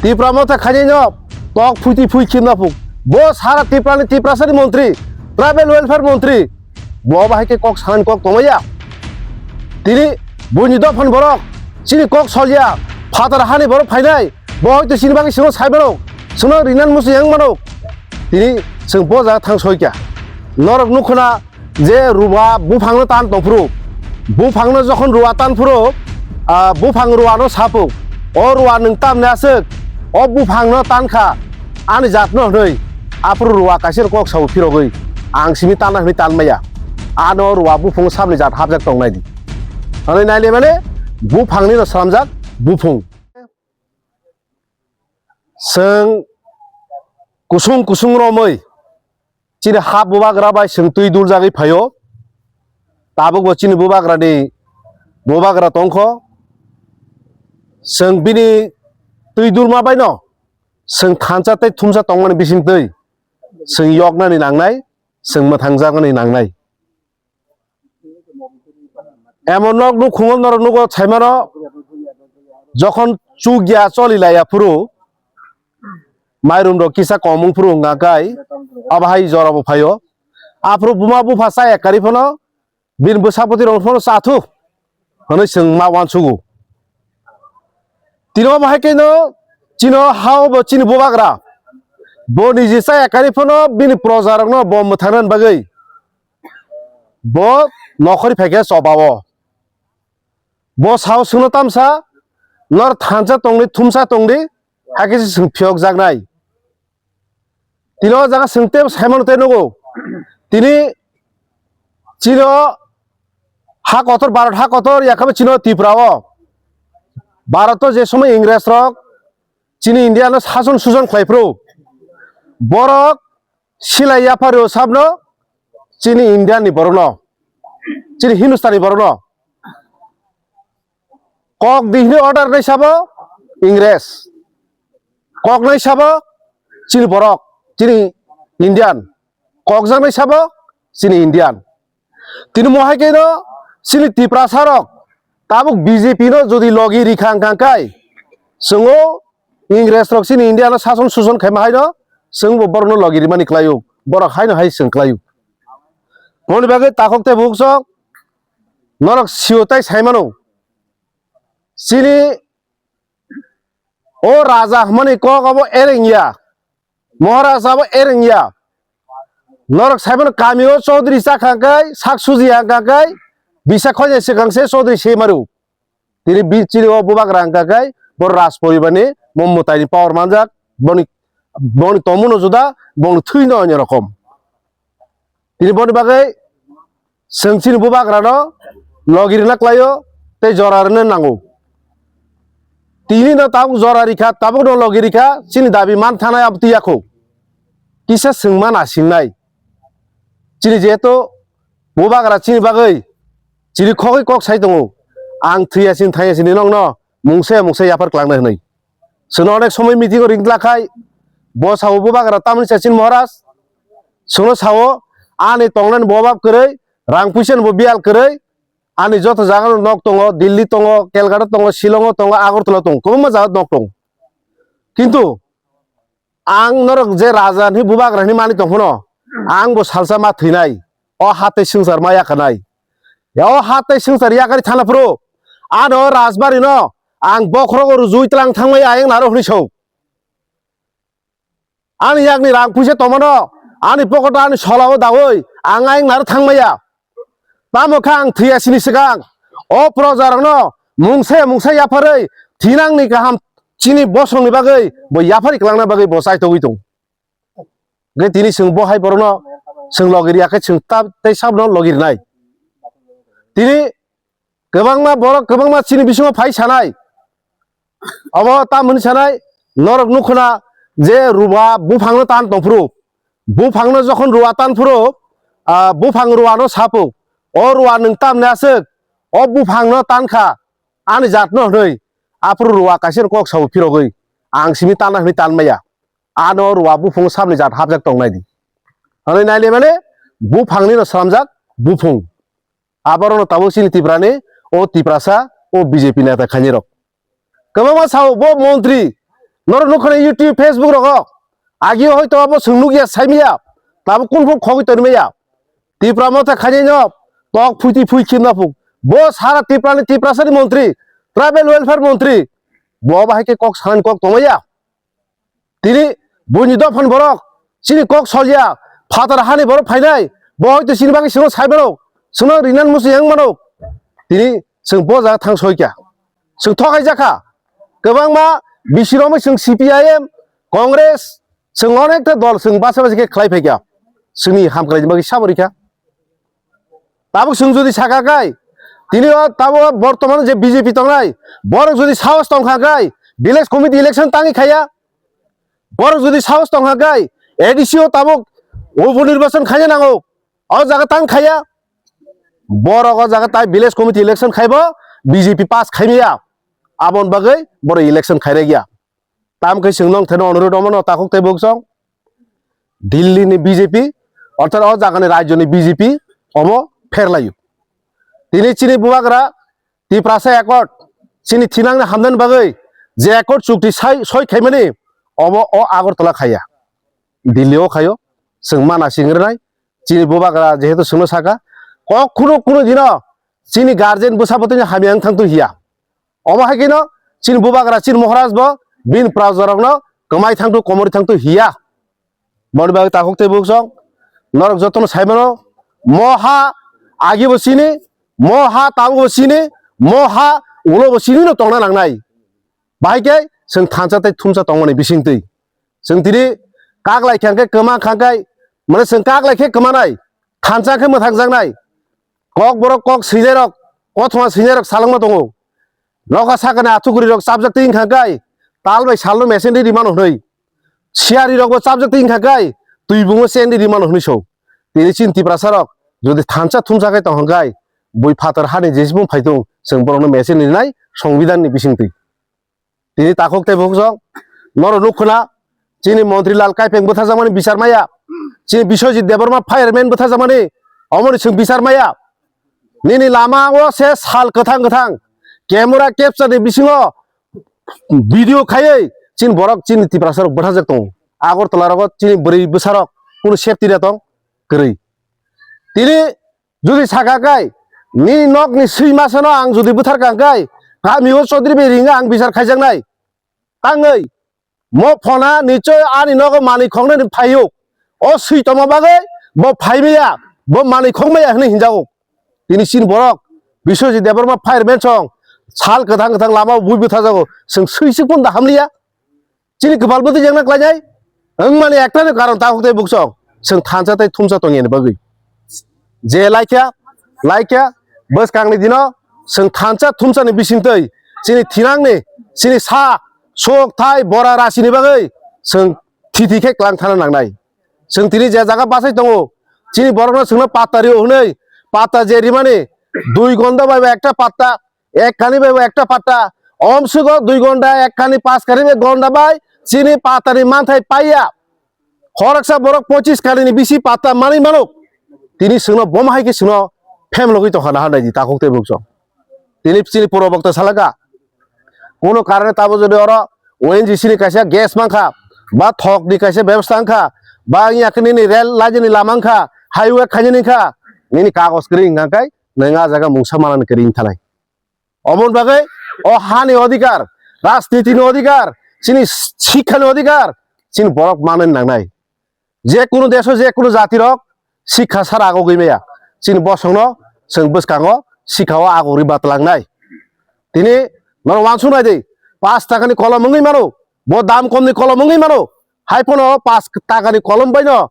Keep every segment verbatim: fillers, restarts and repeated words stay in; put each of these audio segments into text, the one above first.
Tipra Motha khainai no kok phuiti phui khim na phuk. Bo sara Tipra ni Tiprasa ni montri, tribal welfare montri. Bo bahai khe kok sanani kok tongmaya. Tini buini dophani borok chini kok solya, phatar hani borok phainai. Bo hoito chini bagwi chwngno sai mano, chwngno rinan musu yang mano. Tini chwng bo jaga thang soi kha. Norok nukho na je ruwa buphangno tan tongphuru. Buphangno jokhon ruwa tan phuru, ah, buphang ruwano sapu. O ruwa nwng tamni aswk, o buphangno tan kha, ani jatno hwnwi. Aphuru ruwa kaisa kok sao phirogwi, ang simi tanna hwnwi tan maya. Ano ruwa buphung sabni jat hapjak tongnai di. Hwnwi naile mane buphangni no slamjak buphung. Chwng kusung kusung romwi chini ha bubagra bai chwng twi duljagwi phaio. Tabukbo chini bubagrani bubagra tongkho. Chwng bini twi dulma baino chwng thansa tei thumsa tongmani bisingtwi chwng yoknani nangnai, chwng mwthangjaknani nangnai. Emon nok nukhungo norok nugo saimano, jokhon chukya choli laiya phuru, mairum rok kisa kom wng phuru wngkha kai, abo hai jora bo phaio. Aphuru buma bupha chaya kari phano, bini bwsapoti rok phano chathu hwnwi chwng ma uansugo. Tini omo hai khe no chini o ha o bo chini bubagra. Bo niji chaya kari phano bini proja rokno bo mwthangna bagwi bo nokhori phaikhe choba o. Bo sao chwngno tamsa nor thansa tongdi thumsa tongdi hai khe se chwng phiyokjaknai. Tini o jaga chwng tei saimano tei nugo. Tini chini o ha kotor, Bharat ha kotor, yakhabe chini o Tripura o. Bharat o je somoi Ingres rok chini India no sason sujon khlai phuru. Borok silai yaphario sabno chini India ni borok no, chini Hindustan ni borok no. Kok di hwnwi order nai sabo Ingres. Kok nai sabo chini borok, chini Indian. Kok jak nai sabo chini Indian. Tini mo hai khe no chini Tiprasa rok tabuk B J P no jodi logi rikha wngkha kai, chwng o Ingres rok chini India no sason suson khaima hai no chwng bo borok no logi rimani kwlai o. Borok hai no hai chwng kwlai o. Moni bagwi takhuk tei bukhuk sok norok sio tai sai mano. Chini o raja hwnmani kok abo ereng ya, Maharaja abo ereng ya. Norok sai mano kami o Chaudhary cha kha kai, sak suji ya kha kai, bisa khoi ni swkang se Chaudhary se maru. Tini bi-, chini o bubagra wngkha khe bo Raj poribar ni mo mwtai ni power manjak, boni, boni tongmung no juda, boni thwi no onyo rokom. Tini boni bagwi chwng chini bubagra no logi rwna klaio tei jora rwna nango. Tini no tabuk jora rikha, tabuk no logi rikha, chini dabi man thanai abo twi yakho. Kisa chwng ma nasingnai. Chini jehetu bubagra chini bagwi chiri khogwi kok sai tongo. Ang thwiya sini thangya sini nokno mungsa mungsa yaphar klangnai hwnwi. Chwngno onek somoi meeting o ring tla khai, bo sao bubagra tamni sa chini Maharaj. Chwngno sao ani tongnani bo obab kwrwi, rang puisa ni bo biyal kwrwi, ani joto jaga no nok tongo, Delhi tongo, Calcutta tongo, Shillong o tongo, Agartala tongo, kwbangma jaga nok tongo. Kintu ang norok je raja ni bubagra ni mani tong phano, ang bo salsa ma thwinai, o ha tei swngchar ma yakarnai. Ya o ha tei swngchar yakari thana phuru, ano rajbari no ang bokhorogo rujui tlang thangmai ayang naro hwnwi sao. Ani yakni rang puisa tongmano, ani pokoto ani solao daui ang ayang naro thangmaya. Tamo khe ang thwiya sini swkang o proja rokno mungsa mungsa yapharwi thinangni kaham chini bosongni bagwi bo yaphari kwlangna bagwi bo chaitogwi tongo. Hwnkhe tini chwng bo hai borokno chwng logi riya khe chwng ta-, tei sabno logi rinai. Tini kwbangma borok kwbangma chini bisingo phai sanai. Obo tamoni sanai, norok nukho na je ruwa buphangno tan tongphuru. Buphangno jokhon ruwa tan phuru, ah, buphang ruwano sapu, "O ruwa nwng tamni aswk, o buphangno tan kha, ani jatno," hwnwi. Aphuru ruwa kaisa kok sao phirogwi, "Ang simi tanna hwnwi tan maya. Ano ruwa buphung sabni jat hapjak tongnai di." Hwnwi naile mane buphangni no slamjak buphung. Aborokno tabuk chini Tiprani o Tiprasa o B J P neta khainai rok. Kwbangma sao bo montri, Norok nukha na YouTube, Facebook rogo. Agi hoito abo chwng nukya, saimaya. Tabuk kunphung khogwi tonmaya. Tipra Motha khainai no tok phuiti phui khimna phuk. Bo sara Tipra ni Tiprasa ni montri, tribal welfare montri. Bo bahai khe kok sanani kok tongmaya. Tini buini dophani borok chini kok solya, phatar hani borok phainai, bo hoito chini bagwi chwngno sai mano, chwngno rinan muchung yang mano. Tini chwng bo jaga thang soi kha, chwng thokai jakha. Kwbangma bisi romwi chwng C P I M, Congress, chwng onekta dol chwng basa basi khe khlai phai kha, chwngni hamkraini bagwi sabo rikha. Tabuk chwng jodi saka kai, tini o tabuk bortoman je B J P tongnai, borok jodi sahos tongkha kai, village committee election tangwi khaya, borok jodi sahos tongkha kai, A D C o tabuk upo nirbachan khaina nango, o jaga tang khaya, borok o jaga tai village committee election khaibo B J P pass khaimaya, aboni bagwi borok election khairaiya. Tam khe chwng nong theno onurot omo no takhuk tei bukchong. Delhi ni B J P, orthat o jaga ni rajyo ni B J P omo pherlaio. Tini chini bubagra Tiprasa Accord, chini thinang ni hamdan bagwi je Accord chukti sai soi khaimani omo o Agartala khaya. Delhi o khayo, chwng mana singrinai, chini bubagra jehetu chwngno saka, kok khunu khunu dino chini guardian bwsa bwtwi hamya wng thang tu hiya. Omo hai kheno chini bubagra chini Maharaj bo bini prajarokno kwmai thangtu komori thangtu hiya. Boni bagwi takhuk tei bukchong norok jotono saimano mo ha agi bo chini, mo ha tabuk bo chini, mo ha ulo bo chini no tongna nangnai. Bahai khe chwng thansa tei thumsa tongmani bisingtwi. Chwng tini kak lai kha khe kwma kha khe mane chwng kak lai khe kwmanai, thansa khe mwthangjaknai. Kok borok kok swinai rok, kothoma swinai rok salangma tongo. Nokha sakani athukwrwi rok chapjak twi wngkha kai, tal bai salno mesen ri rimano hwnwi. Siyari rokbo chapjak twi wngkha kai, twi bungo chen ri rimano hwnwi so. Tini chini Tiprasa rok jodi thansa thumsa khe tongkha kai, bui phatar hani jesipung phaitung, chwng borokno mesen rinai Songbidanni bisingtwi. Tini takhuk tei bukhuk song, norok nuk khna, chini Montri Lal Kaipeng bwtharjakmani bichar maya, chini Biswajit Debbarma fireman bwtharjakmani, omoni chwng bichar maya. Nini lama o se sal kwthang kwthang, camera capture ni bisingo video khaiwi, chini borok chini Tiprasa rok bwtharjak tongo. Agartala rogo chini bwrwi bwsarok kunu safety da tong kwrwi. Tini jodi saka kai, nini nokni swi masano ang jodi bwthar kang kai, kami o Chaudhary bai ringa ang bichar khaijaknai. Tangwi, mo phona nichoi ani nogo manwi khoknani phaio. O swi tongma bagwi bo phaimaya, bo manwi khokmaya hwnwi hinjago. Tini chini borok, Biswajit Debbarma fireman song, sal kwthang kwthang lama bui bwtharjago. Chwng swi swi phun da hamliya. Chini kwpal bwtwi jengna klainai wngmani ektani karon takhuk tei buksong chwng thansa tei thumsa tongya ni bagwi. Je laikha, laikha, bwskangni dino chwng thansa thumsa ni bisingtwi chini thinangni, chini sa, sok, thai, bora, rasini bagwi chwng thiti khe klang thana nangnai. Chwng tini je jaga bachai tongo, chini borokno chwngno patta rio hwnwi, patta je rimani, dui gonda bai ekta patta, ek kani bai ekta patta, omsugo dui gonda, ek kani pash kani bai gonda bai chini patta ni manthai paiya. Khoroksa borok pochis kani ni bisi patta manwi mano. Tini chwngno boma hai khe chwngno phem logwi tongkha naha naidi takhuk tei buksong. Tini chini puro bokta salaka. Kuno karone tabo jodi oro O N G C ni kaisa gas mankha, ba thok ni kaisa bebostha wngkha, ba wngya khe nini rel laijani lama wngkha, highway khainani wngkha, nini kagoj kwrwi wngkha khe nwng a jaga mungsa manani kwrwi wngthanai. Oboni bagwi o hani odhikar, rajniti ni odhikar, chini sikha ni odhikar, chini borok manwi nangnai. Je kunu desh o je kunu jati rok sikha sara agogwi maya. Chini bosong no chwng bwskango sikha o agogwi batlangnai. Tini norok wansuk nai di, pash taka ni kolom wngwi mano, bo dam kom ni kolom wngwi mano, hai phano pash taka ni kolom bai no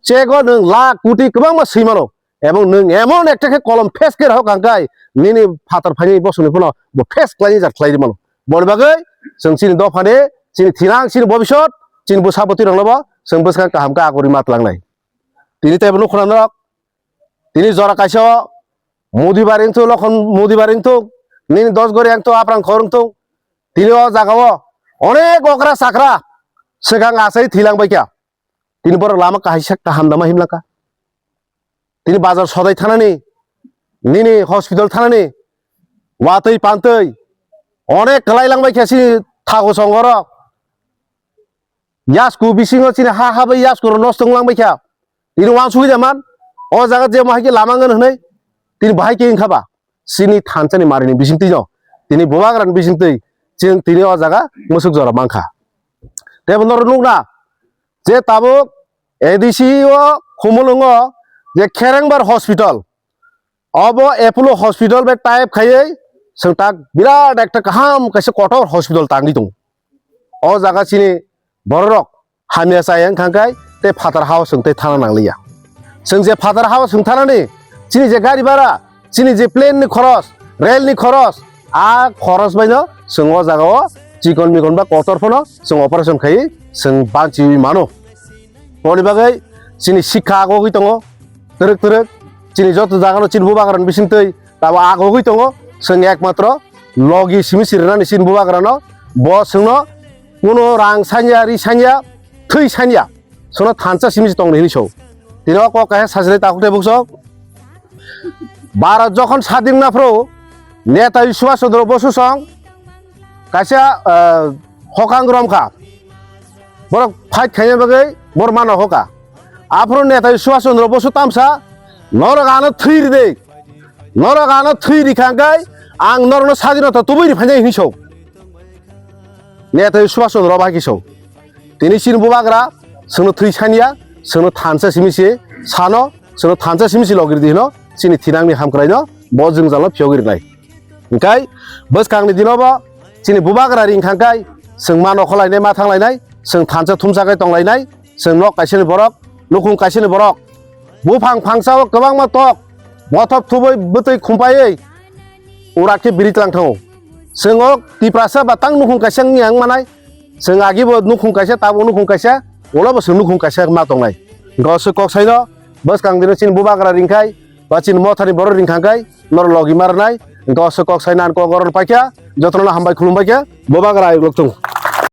chego nwng lakh koti kwbangma swi mano. Ebong nwng emon ekta khe kolom face khe rw kang kai, nini phatar phaini bosongni phano bo face khlaini jar khlai mano. Boni bagwi chwng chini dophani, chini thinang, chini bobisot, chini bwsa bwtwi rokno bo chwng bwskang kaham khe agori ma tlangnai. Tini teibo nukho na norok, tini jora kaisa o Modi bai wngthung, Lokhon Modi bai wngthung, nini dos gori wngthung, aprang khor wngthung, tini o jaga o onek okra chakra swkang achai thwilang bai kha. Tini borok lama kaisa kaham dama himlaka. Tini bazar sodai thanani, nini hospital thanani, watwi pantwi, onek kwlai langbai khe chini thago songorok. Yasku bisingo chini ha ha bai yasku rok nosto wng lang bai kha. Tini wansugwi da man. O jaga je mohai khe lama wngkha hwnwi. Tini bahai khe wngkha ba. Chini thansa ni mari ni bising twi no. Tini bubagra ni bising twi. Chwng tini o jaga musuk jora mankha. Tebo norok nukna. Je tabuk A D C o Khumulwngo je Kherengbar hospital. Obo Apollo hospital bai type khaiwi chwng tak birat ekta kaham kaisa kotor hospital tangwi tongo. O jaga chini bororok hamya chaya wngkha khe tei phatar hao chwng tei thana nangliya. Chwng je phatar hao chwng thanani chini je gari bhara, chini je plane ni khoros, rail ni khoros, a khoros bai no chwng o jaga o chikon mikon ba kotor phano chwng operation khaiwi chwng banchiwi mano. Boni bagwi chini sikha agogwi tongo, twrwk twrwk. Chini joto jagano chini bubagrani bisingtwi tabo agogwi tongo. Chwng ekmatro logi simi si rwnani chini bubagrano. Bo chwngno kuno rang sanya, ri sanya, thwi sanya. Chwngno thansa simi si tongni hini so. Tini o kok kaisa sajilai takhuk tei buksok. Bharat jokhon sadin na phro Netaji Subhash Chandra Bosu song kaisa, ah, hokang romkha. Borok fight khaina bagwi bor mano hoka. Aphuru Netaji Subhash Chandra Bosu tamsa, "Norok ano thwi ride. Norok ano thwi rikha khe ang norokno sadinota tubui ri phainai," hinwi so. Netaji Subhash Chandra bai kiso. Tini chini bubagra, chwngno thwi sanya, chwngno thansa simi si sano, chwngno thansa simi si logir di hino, chini thinangni hamkraino, bo jwngjalo phiyogwi rwnai. Hingkai bwskangni dinobo chini bubagra ring thangkai chwng ma nokholainai ma thanglainai, chwng thansa thumsa kai tonglainai, chwng nok kaisani borok, nukhung kaisani borok, buphang phangsao kwbangma tok, bothop thubui bwtwi khumpaiwi urak khe biri tlang thango. Chwng o Tiprasa ba tang nukhung kaisa wngya wng manai, chwng agibo nukhung kaisa, tabo nukhung kaisa, ulo bo chwng nukhung kaisa ma tongnai. Hingke o se kok saino bwskang dino chini bubagra ringkhai, ba chini mothani borok ringkha khe norok logi ma rwnai. Hingke o se kok saino ang kok goron paikha, jotono hambai khulumbai khe bubagra ayuk lok tung.